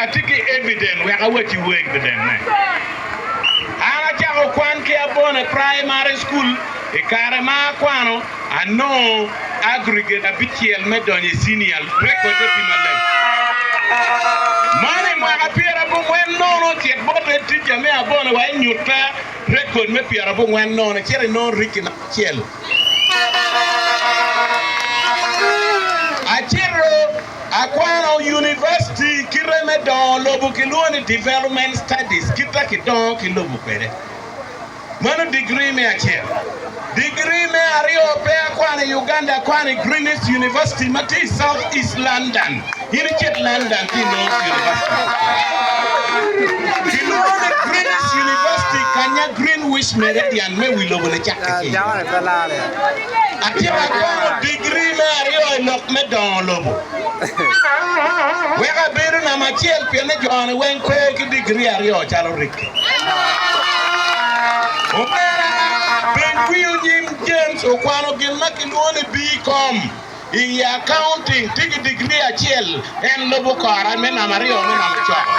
Atye ki evident wek awacciwu evident-ne. An acako kwan ki Abone Primary School. I kare ma akwano, anongo aggregate abicel me donyo i senior, rekodde tye maleng. Man i mwaka pyerabongwen nono, cit bot head teacher me Abone wa inyutta rekod me pyerabongwen nono, icit inongo Ricky namba acel. Acito akwano university kite me dongo lobo kilwongo ni development studies kita kidongo ki lobo kwede. Meno digiri me acel. Digiri me aryo pe akwano i Uganda akwano i Greenwich University ma tye i South East London. In icit London ci inongo university. Kilwongo ni Greenwich University kanya Greenwich Meridian me wi lobo-ni cakke ki iye. Atyeko akwano digiri me aryo i lok me dongo lobo. Wek abedo namba acel pienni jo-ni weng pe ki digiri aryo calo Ricky. Omera, peny wi onyim James okwano gin ma kilwongo ni B-Com i Accounting, tye ki digiri acel, en lubo kora me namba aryo me namba coko.